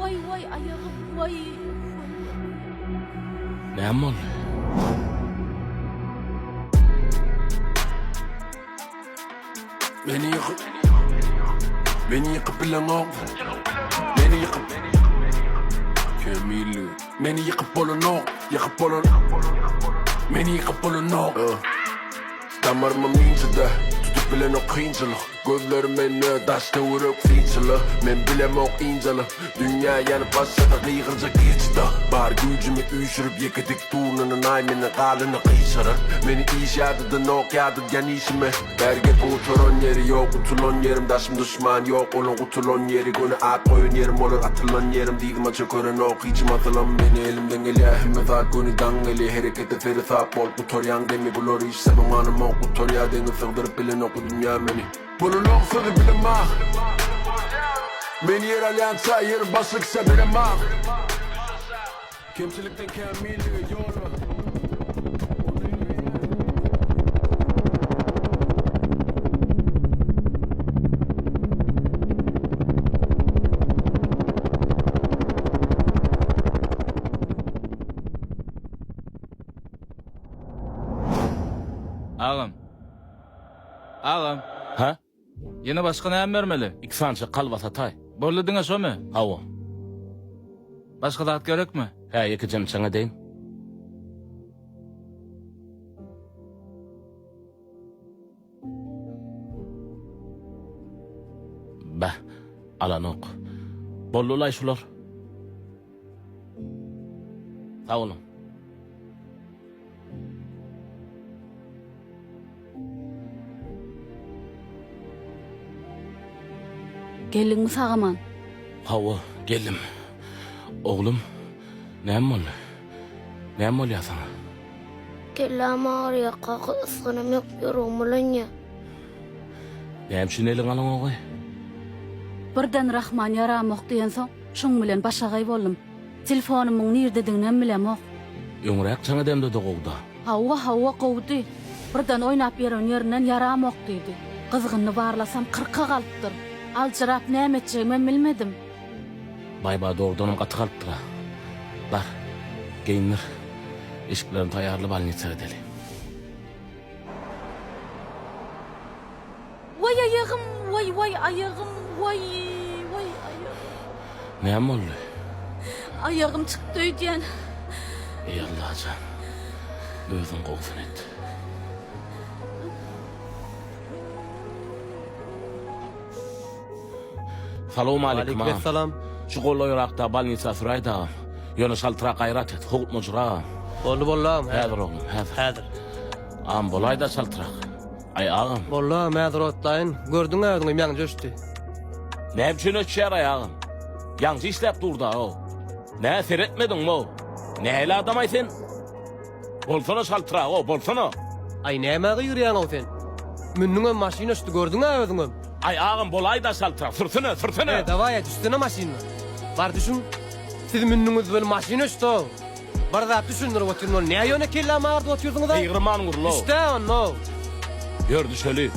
Waý waý aýagym waý waý waý. Näme boldy? Meni ýykyp Meni ýykyp bileňok Meni ýykyp Kemilli Meni ýykyp bolanok Ýykyp bolan Meni ýykyp bolanok Damarymam inçe-de Tutup bilenok kynçylyk Gözlerim mende daş töwerek synçyly Men bilemok ynjalyp Dünýä ýanyp başlasa gygyrjak giçde Bar güýjümi üýşürip ýeke dik durnanyn aý menden galany gyşarar Meni iş ýadadanok ýadadýan işime Bäri gepiň gutaran ýeri ýok utulan ýerim Daşym duşman ýok olaň gutulan ýeri Göni at goýan ýerim bolar atylan ýerim Dyzyma çökerenok hiçim asylam Meni elimden gelýär hemme zat göni daň gelýär Herekete seresap bol gutarýaň demi Bular işse manymok gutarýar deňiz sygdyryp bilenok bu dünýä meni. Bolanok sözi bilemok Men ýer alýança ýer başga kişä beremok Kemçilikden kämillige ýola. Agam. Agam. Hä? Ýene başga näme bermeli? Iki sanyjak kolbasa taý. Boldy diňe şomy? Hawa. Başga zat gerekmi? Hä, ýekejem çaň edeýin. Beh, alanok. Boldy-laý şular. Sag boluň. Geldiňmi sag-aman? Hawa, geldim. Oglum, näme boldy? Näme bolýar saňa? Kelläm agyrýar, kaka, ysgynym ýok, ýüregim bulanýar. Näme üçin eliňi alaňogaý? Birden Rahman ýaramok diýensoň, şoň bilen başagaý boldum. Telefonymyň nirdediginem bilemok. Öňräk jaň edemde-de gowuda. Hawa, hawa, gowudy. Birden oýnap ýören ýerinden ýaramok diýdi. Gyzgynyny barlasam kyrka galypdyr. Aljyrap näme etjegimem bilmedim. Baý-ba, dogrudanam gaty galypdyr-a. Bar, geýindir. Eşiklerini taýýarla, bolnisa gideli. Waý aýagym, waý, waý aýagym, waý, waý aýagym. Näme boldy? Aýagym çykdy öýdýän. Eý Allajan, özüň gowusyny et. Salowmaleýkim agam. Waleýkim Şu golaýrakda bolnisa süräýdi agam. Ýöne çaltrak gaýrat et, howutmajyrak agam. Boldy boldy agam. Häzir oglum, häzir. Häzir. Agam bolaýda çaltrak. Aý agam. Boldy agam häzir otlaýyn. Gördüň-ä özüňem ýaňja öçdi. Näme üçin öçýär aý agam? Ýaňja işläp durda-ow. Nä seretmediňmi-ow? Nähili adam-aý sen? Bolsana çaltrak-ow, bolsana! Aý nämä gygyrýaň-ow sen? Mündüňem maşyn öçdi gördüň-ä özüňem. Aý agam bolaý-da çaltrak, sürsene, sürsene! E, dawaý-a düşsene maşyndan. Bar düşüň. Siz mündüňiz weli maşyn öçdi-ow. Bir zat düşündirip otyryn ol nä ýöne kellämi agyrdyp otyrsyňyz-aý? Gygyrman gurl-ow. Düşdä onda-ow. Ýör düşeli.